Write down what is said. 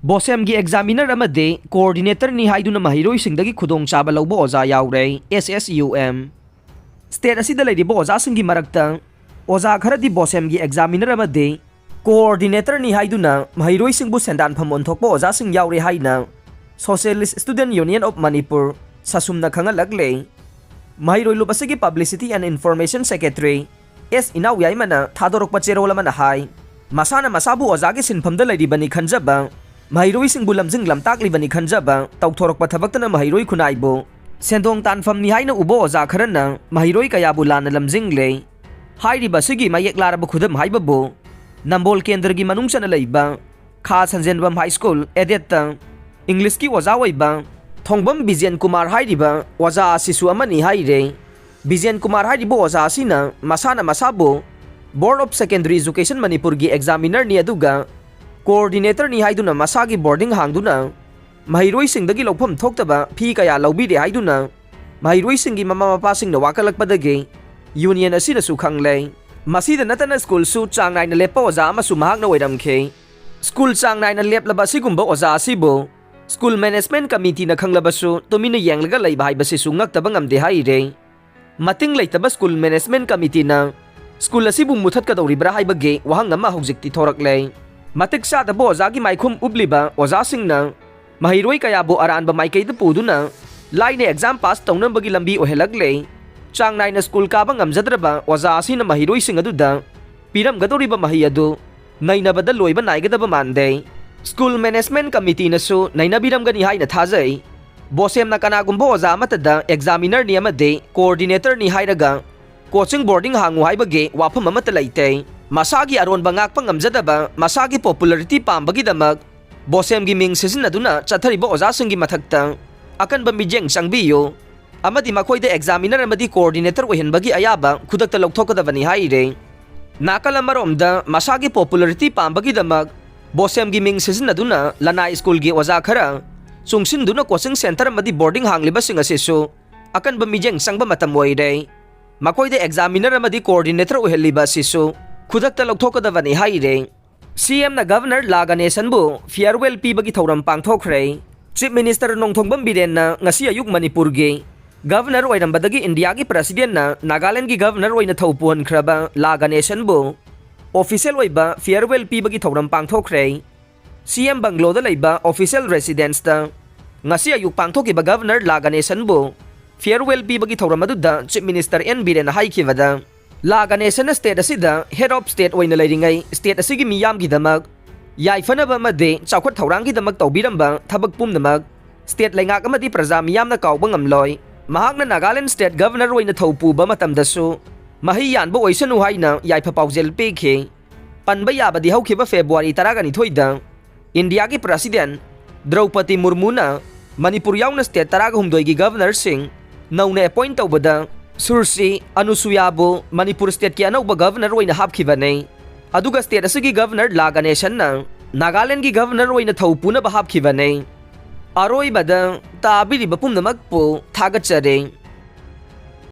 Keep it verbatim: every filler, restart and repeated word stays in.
ꯕꯣꯁꯦꯝꯒꯤ examiner ꯑꯃꯗꯤ ꯀꯣꯑꯣꯔꯗꯤꯅꯦꯇꯔꯅꯤ ꯍꯥꯏꯗꯨꯅ ꯃꯍꯩꯔꯣꯏꯁꯤꯡꯗꯒꯤ ꯈꯨꯗꯣꯡꯆꯥꯕ ꯂꯧꯕ ꯑꯣꯖꯥ ꯌꯥꯎꯔꯦ꯫ ꯑꯦꯁ ꯑꯦꯁ ꯌꯨ ꯑꯦꯝ ꯁ꯭ꯇꯦꯠ ꯑꯁꯤꯗ ꯂꯩꯔꯤꯕ ꯑꯣꯖꯥꯁꯤꯡꯒꯤ ꯃꯔꯛꯇ ꯑꯣꯖꯥ ꯈꯔꯗꯤ ꯕꯣꯁꯦꯝꯒꯤ ꯑꯦꯛꯖꯥꯃꯤꯅꯔ ꯑꯃꯗꯤ ꯀꯣꯑꯣꯔꯗꯤꯅꯦꯇꯔꯅꯤ ꯍꯥꯏꯗꯨꯅ ꯃꯍꯩꯔꯣꯏꯁꯤꯡꯕꯨ ꯁꯦꯟꯗꯥꯟꯐꯝ ꯑꯣꯟꯊꯣꯛꯄ ꯑꯣꯖꯥꯁꯤꯡ ꯌꯥꯎꯔꯦ ꯍꯥꯏꯅ Socialist Student Union of Manipur, ꯁꯁꯨꯝꯅ ꯈꯪꯍꯜꯂꯛꯂꯦ꯫ ꯃꯍꯩꯔꯣꯏ ꯂꯨꯞ ꯑꯁꯤꯒꯤ Publicity and Information Secretary ꯑꯦꯁ ꯏꯅꯥꯎꯌꯥꯏꯃꯅ ꯊꯥꯗꯣꯔꯛꯄ ꯆꯦꯔꯣꯜ ꯑꯃꯅ ꯍꯥꯏ, ꯃꯁꯥꯅ ꯃꯁꯥꯕꯨ ꯑꯣꯖꯥꯒꯤ ꯁꯤꯟꯐꯝꯗ ꯂꯩꯔꯤꯕꯅꯤ ꯈꯟꯖꯕ ꯃꯍꯩꯔꯣꯏꯁꯤꯡꯕꯨ ꯂꯝꯖꯤꯡ ꯂꯝꯇꯥꯛꯂꯤꯕꯅꯤ ꯈꯟꯖꯕ ꯇꯧꯊꯣꯔꯛꯄ ꯊꯕꯛꯇꯅ ꯃꯍꯩꯔꯣꯏ ꯈꯨꯟꯅꯥꯏꯕꯨ ꯁꯦꯟꯗꯣꯡ ꯇꯥꯟꯐꯝꯅꯤ ꯍꯥꯏꯅ ꯎꯕ ꯑꯣꯖꯥ ꯈꯔꯅ ꯃꯍꯩꯔꯣꯏ ꯀꯌꯥꯕꯨ ꯂꯥꯟꯅ ꯂꯝꯖꯤꯡꯂꯦ꯫ ꯍꯥꯏꯔꯤꯕ ꯑꯁꯤꯒꯤ ꯃꯌꯦꯛ ꯂꯥꯔꯕ ꯈꯨꯗꯝ ꯍꯥꯏꯕꯕꯨ ꯅꯝꯕꯣꯜ ꯀꯦꯟꯗ꯭ꯔꯒꯤ ꯃꯅꯨꯡ ꯆꯟꯅ ꯂꯩꯕ ꯈꯥ ꯁꯟꯖꯦꯟꯕꯝ ꯍꯥꯏ ꯁ꯭ꯀꯨꯜ ꯑꯦꯗꯦꯠꯇ ꯏꯪꯂꯤꯁꯀꯤ ꯑꯣꯖꯥ ꯑꯣꯏꯕ ꯊꯣꯡꯕꯝ ꯕꯤꯖꯦꯟ ꯀꯨꯃꯥꯔ ꯍꯥꯏꯔꯤꯕ ꯑꯣꯖꯥ ꯑꯁꯤꯁꯨ ꯑꯃꯅꯤ ꯍꯥꯏꯔꯦ꯫ ꯕꯤꯖꯦꯟ ꯀꯨꯃꯥꯔ ꯍꯥꯏꯔꯤꯕ ꯑꯣꯖꯥ ꯑꯁꯤꯅ ꯃꯁꯥꯅ ꯃꯁꯥꯕꯨ Board of Secondary Education ꯃꯅꯤꯄꯨꯔꯒꯤ ꯑꯦꯛꯖꯥꯃꯤꯅꯔꯅꯤ ꯑꯗꯨꯒ ꯀꯣꯑꯣꯔꯗꯤꯅꯦꯇꯔꯅꯤ ꯍꯥꯏꯗꯨꯅ ꯃꯁꯥꯒꯤ ꯕꯣꯔꯗꯤꯡ ꯍꯥꯡꯗꯨꯅ ꯃꯍꯩꯔꯣꯏꯁꯤꯡꯗꯒꯤ ꯂꯧꯐꯝ ꯊꯣꯛꯇꯕ ꯐꯤ ꯀꯌꯥ ꯂꯧꯕꯤꯔꯦ ꯍꯥꯏꯗꯨꯅ ꯃꯍꯩꯔꯣꯏꯁꯤꯡꯒꯤ ꯃꯃꯥ ꯃꯄꯥꯁꯤꯡꯅ ꯋꯥꯀꯠꯂꯛꯄꯗꯒꯤ ꯌꯨꯅꯤꯌꯟ ꯑꯁꯤꯅꯁꯨ ꯈꯪꯂꯦ꯫ ꯃꯁꯤꯗ ꯅꯠꯇꯅ ꯁ꯭ꯀꯨꯜꯁꯨ ꯆꯥꯡ ꯅꯥꯏꯅ ꯂꯦꯞꯄ ꯑꯣꯖꯥ ꯑꯃꯁꯨ ꯃꯍꯥꯛꯅ ꯑꯣꯏꯔꯝꯈꯤ꯫ ꯁ꯭ꯀꯨꯜ ꯆꯥꯡ ꯅꯥꯏꯅ ꯂꯦꯞꯂꯕ ꯑꯁꯤꯒꯨꯝꯕ ꯑꯣꯖꯥ ꯑꯁꯤꯕꯨ ꯁ꯭ꯀꯨꯜ ꯃꯦꯅꯦꯖꯃꯦꯟꯠ ꯀꯃꯤꯇꯤꯅ ꯈꯪꯂꯕꯁꯨ ꯇꯨꯃꯤꯟꯅ ꯌꯦꯡꯂꯒ ꯂꯩꯕ ꯍꯥꯏꯕꯁꯤꯁꯨ ꯉꯛꯇꯕ ꯉꯝꯗꯦ ꯍꯥꯏꯔꯦ꯫ ꯃꯇꯤꯡ ꯂꯩꯇꯕ ꯁ꯭ꯀꯨꯜ ꯃꯦꯅꯦꯖꯃꯦꯟꯠ ꯀꯃꯤꯇꯤꯅ ꯁ꯭ꯀꯨꯜ ꯑꯁꯤꯕꯨ ꯃꯨꯊꯠꯀꯗꯧꯔꯤꯕ꯭ꯔꯥ ꯍꯥꯏꯕꯒꯤ ꯋꯥꯍꯪ ꯑꯃ ꯍꯧꯖꯤꯛꯇꯤ ꯊꯣꯔꯛꯂꯦ꯫ ꯃꯇꯤꯛ ꯆꯥꯗꯕ ꯑꯣꯖꯥꯒꯤ ꯃꯥꯏꯈꯨꯝ ꯎꯞꯂꯤꯕ ꯑꯣꯖꯥꯁꯤꯡꯅ ꯃꯍꯩꯔꯣꯏ ꯀꯌꯥꯕꯨ ꯑꯔꯥꯟꯕ ꯃꯥꯏꯀꯩꯗ ꯄꯨꯗꯨꯅ ꯂꯥꯏꯅ ꯑꯦꯛꯖꯥꯝ ꯄꯥꯁ ꯇꯧꯅꯕꯒꯤ ꯂꯝꯕꯤ ꯑꯣꯏꯍꯜꯂꯛꯂꯦ꯫ ꯆꯥꯡ ꯅꯥꯏꯅ ꯁ꯭ꯀꯨꯜ ꯀꯥꯕ ꯉꯝꯖꯗ꯭ꯔꯕ ꯑꯣꯖꯥ ꯑꯁꯤꯅ ꯃꯍꯩꯔꯣꯏꯁꯤꯡ ꯑꯗꯨꯗ ꯄꯤꯔꯝꯒꯗꯧꯔꯤꯕ ꯃꯍꯩ ꯑꯗꯨ ꯅꯩꯅꯕꯗ ꯂꯣꯏꯕ ꯅꯥꯏꯒꯗꯕ ꯃꯥꯟꯗꯦ꯫ ꯁ꯭ꯀꯨꯜ ꯃꯦꯅꯦꯖꯃꯦꯟꯠ ꯀꯃꯤꯇꯤꯅꯁꯨ ꯅꯩꯅꯕꯤꯔꯝꯒꯅꯤ ꯍꯥꯏꯅ ꯊꯥꯖꯩ꯫ ꯕꯣꯁꯦꯝꯅ ꯀꯅꯥꯒꯨꯝꯕ ꯑꯣꯖꯥ ꯑꯃꯠꯇꯗ ꯑꯦꯛꯖꯥꯃꯤꯅꯔꯅꯤ ꯑꯃꯗꯤ ꯀꯣꯑꯣꯔꯗꯤꯅꯦꯇꯔꯅꯤ ꯍꯥꯏꯔꯒ ꯀꯣꯆꯤꯡ ꯕꯣꯔꯗꯤꯡ ꯍꯥꯡꯉꯨ ꯍꯥꯏꯕꯒꯤ ꯋꯥꯐꯝ ꯑꯃꯠꯇ ꯂꯩꯇꯦ꯫ ꯃꯁꯥꯒꯤ ꯑꯔꯣꯟꯕ ꯉꯥꯛꯄ ꯉꯝꯖꯗꯕ, ꯃꯁꯥꯒꯤ ꯄꯣꯄꯨꯂꯔꯤꯇꯤ ꯄꯥꯝꯕꯒꯤꯗꯃꯛ ꯕꯣꯁꯦꯝꯒꯤ ꯃꯤꯡ ꯁꯤꯖꯤꯟꯅꯗꯨꯅ ꯆꯠꯊꯔꯤꯕ ꯑꯣꯖꯥꯁꯤꯡꯒꯤ ꯃꯊꯛꯇ ꯑꯀꯟꯕ ꯃꯤꯠꯌꯦꯡ ꯆꯪꯕꯤꯌꯨ ꯑꯃꯗꯤ ꯃꯈꯣꯏꯗ ꯑꯦꯛꯖꯥꯃꯤꯅꯔ ꯑꯃꯗꯤ ꯀꯣꯑꯣꯔꯗꯤꯅꯦꯇꯔ ꯑꯣꯏꯍꯟꯕꯒꯤ ꯑꯌꯥꯕ ꯈꯨꯗꯛꯇ ꯂꯧꯊꯣꯛꯀꯗꯕꯅꯤ ꯍꯥꯏꯔꯦ꯫ ꯅꯥꯀꯜ ꯑꯃꯔꯣꯝꯗ ꯃꯁꯥꯒꯤ ꯄꯣꯄꯨꯂꯔꯤꯇꯤ ꯄꯥꯝꯕꯒꯤꯗꯃꯛ ꯕꯣꯁꯦꯝꯒꯤ ꯃꯤꯡ ꯁꯤꯖꯤꯟꯅꯗꯨꯅ ꯂꯅꯥꯏ ꯁ꯭ꯀꯨꯜꯒꯤ ꯑꯣꯖꯥ ꯈꯔ ꯆꯨꯡꯁꯤꯟꯗꯨꯅ ꯀꯣꯆꯤꯡ ꯁꯦꯟꯇꯔ ꯑꯃꯗꯤ ꯕꯣꯔꯗꯤꯡ ꯍꯥꯡꯂꯤꯕꯁꯤꯡ ꯑꯁꯤꯁꯨ ꯑꯀꯟꯕ ꯃꯤꯠꯌꯦꯡ ꯆꯪꯕ ꯃꯇꯝ ꯑꯣꯏꯔꯦ꯫ ꯃꯈꯣꯏꯗ ꯑꯦꯛꯖꯥꯃꯤꯅꯔ ꯑꯃꯗꯤ ꯀꯣꯑꯣꯔꯗꯤꯅꯦꯇꯔ ꯑꯣꯏꯍꯜꯂꯤꯕ ꯑꯁꯤꯁꯨ ꯈꯨꯗꯛꯇ ꯂꯧꯊꯣꯛꯀꯗꯕꯅꯤ ꯍꯥꯏꯔꯦ꯫ ꯁꯤ ꯑꯦꯝꯅ ꯒꯚꯔꯅꯔ ꯂꯥ ꯒꯅꯦꯁꯟꯕꯨ farewell ꯄꯤꯕꯒꯤ ꯊꯧꯔꯝ ꯄꯥꯡꯊꯣꯛꯈ꯭ꯔꯦ꯫ ꯆꯤꯐ ꯃꯤꯅꯤꯁꯇꯔ ꯅꯣꯡꯊꯣꯡꯕꯝ ꯕꯤꯔꯦꯟꯅ ꯉꯁꯤ ꯑꯌꯨꯛ ꯃꯅꯤꯄꯨꯔꯒꯤ ꯒꯚꯔꯅꯔ ꯑꯣꯏꯔꯝꯕꯗꯒꯤ ꯏꯟꯗꯤꯌꯥꯒꯤ ꯄ꯭ꯔꯁꯤꯗꯦꯟꯅ ꯅꯥꯒꯥꯂꯦꯟꯒꯤ ꯒꯚꯔꯅꯔ ꯑꯣꯏꯅ ꯊꯧ ꯄꯨꯍꯟꯈ꯭ꯔꯕ ꯂꯥ ꯒꯅꯦꯁꯟꯕꯨ ꯑꯣꯐꯤꯁꯤꯌꯦꯜ ꯑꯣꯏꯕ farewell ꯄꯤꯕꯒꯤ ꯊꯧꯔꯝ ꯄꯥꯡꯊꯣꯛꯈ꯭ꯔꯦ꯫ ꯁꯤ ꯑꯦꯝ ꯕꯪꯒ꯭ꯂꯣꯗ ꯂꯩꯕ ꯑꯣꯐꯤꯁꯤꯌꯦꯜ ꯔꯦꯁꯤꯗꯦꯟꯁꯇ ꯉꯁꯤ ꯑꯌꯨꯛ ꯄꯥꯡꯊꯣꯛꯈꯤꯕ ꯒꯚꯔꯅꯔ ꯂꯥ ꯒꯅꯦꯁꯟꯕꯨ farewell ꯄꯤꯕꯒꯤ ꯊꯧꯔꯝ ꯑꯗꯨꯗ ꯆꯤꯐ ꯃꯤꯅꯤꯁꯇꯔ ꯑꯦꯟ ꯕꯤꯔꯦꯟꯅ ꯍꯥꯏꯈꯤꯕꯗ, ꯂꯥ ꯒꯅꯦꯁꯟꯅ ꯁ꯭ꯇꯦꯠ ꯑꯁꯤꯗ head of state ꯑꯣꯏꯅ ꯂꯩꯔꯤꯉꯩ ꯁ꯭ꯇꯦꯠ ꯑꯁꯤꯒꯤ ꯃꯤꯌꯥꯝꯒꯤꯗꯃꯛ ꯌꯥꯏꯐꯅꯕ ꯑꯃꯗꯤ ꯆꯥꯎꯈꯠ ꯊꯧꯔꯥꯡꯒꯤꯗꯃꯛ ꯇꯧꯕꯤꯔꯝꯕ ꯊꯕꯛ ꯄꯨꯝꯅꯃꯛ ꯁ꯭ꯇꯦꯠ ꯂꯩꯉꯥꯛ ꯑꯃꯗꯤ ꯄ꯭ꯔꯖꯥ ꯃꯤꯌꯥꯝꯅ ꯀꯥꯎꯕ ꯉꯝꯂꯣꯏ꯫ ꯃꯍꯥꯛꯅ ꯅꯥꯒꯥꯂꯦꯟ ꯁ꯭ꯇꯦꯠ ꯒꯚꯔꯅꯔ ꯑꯣꯏꯅ ꯊꯧ ꯄꯨꯕ ꯃꯇꯝꯗꯁꯨ ꯃꯍꯩ ꯌꯥꯟꯕ ꯑꯣꯏꯁꯅꯨ ꯍꯥꯏꯅ ꯌꯥꯏꯐ ꯄꯥꯎꯖꯦꯜ ꯄꯤꯈꯤ꯫ ꯄꯟꯕ ꯌꯥꯕꯗꯤ ꯍꯧꯈꯤꯕ ꯐꯦꯕ꯭ꯔꯨꯋꯥꯔꯤ ꯇꯔꯥꯅꯤꯊꯣꯏꯗ ꯏꯟꯗꯤꯌꯥꯒꯤ ꯄ꯭ꯔꯁꯤꯗꯦꯟ ꯗ꯭ꯔꯧꯄꯗꯤ ꯃꯨꯔꯃꯨꯅ ꯃꯅꯤꯄꯨꯔ ꯌꯥꯎꯅ ꯁ꯭ꯇꯦꯠ ꯇꯔꯥꯍꯨꯝꯗꯣꯏꯒꯤ ꯒꯚꯔꯅꯔꯁꯤꯡ ꯅꯧꯅ ꯑꯦꯄꯣꯏꯟꯠ ꯇꯧꯕꯗ ꯁꯨꯔꯁꯤ ꯑꯅꯨꯁꯨꯌꯥꯕꯨ ꯃꯅꯤꯄꯨꯔ ꯁ꯭ꯇꯦꯠꯀꯤ ꯑꯅꯧꯕ ꯒꯚꯔꯅꯔ ꯑꯣꯏꯅ ꯍꯥꯞꯈꯤꯕꯅꯤ꯫ ꯑꯗꯨꯒ ꯁ꯭ꯇꯦꯠ ꯑꯁꯤꯒꯤ ꯒꯚꯔꯅꯔ ꯂꯥ ꯒꯅꯦꯁꯟꯅ ꯅꯥꯒꯥꯂꯦꯟꯒꯤ ꯒꯚꯔꯅꯔ ꯑꯣꯏꯅ ꯊꯧ ꯄꯨꯅꯕ ꯍꯥꯞꯈꯤꯕꯅꯤ꯫ ꯑꯔꯣꯏꯕꯗ ꯇꯥꯕꯤꯔꯤꯕ ꯄꯨꯝꯅꯃꯛꯄꯨ ꯊꯥꯒꯠꯆꯔꯤ꯫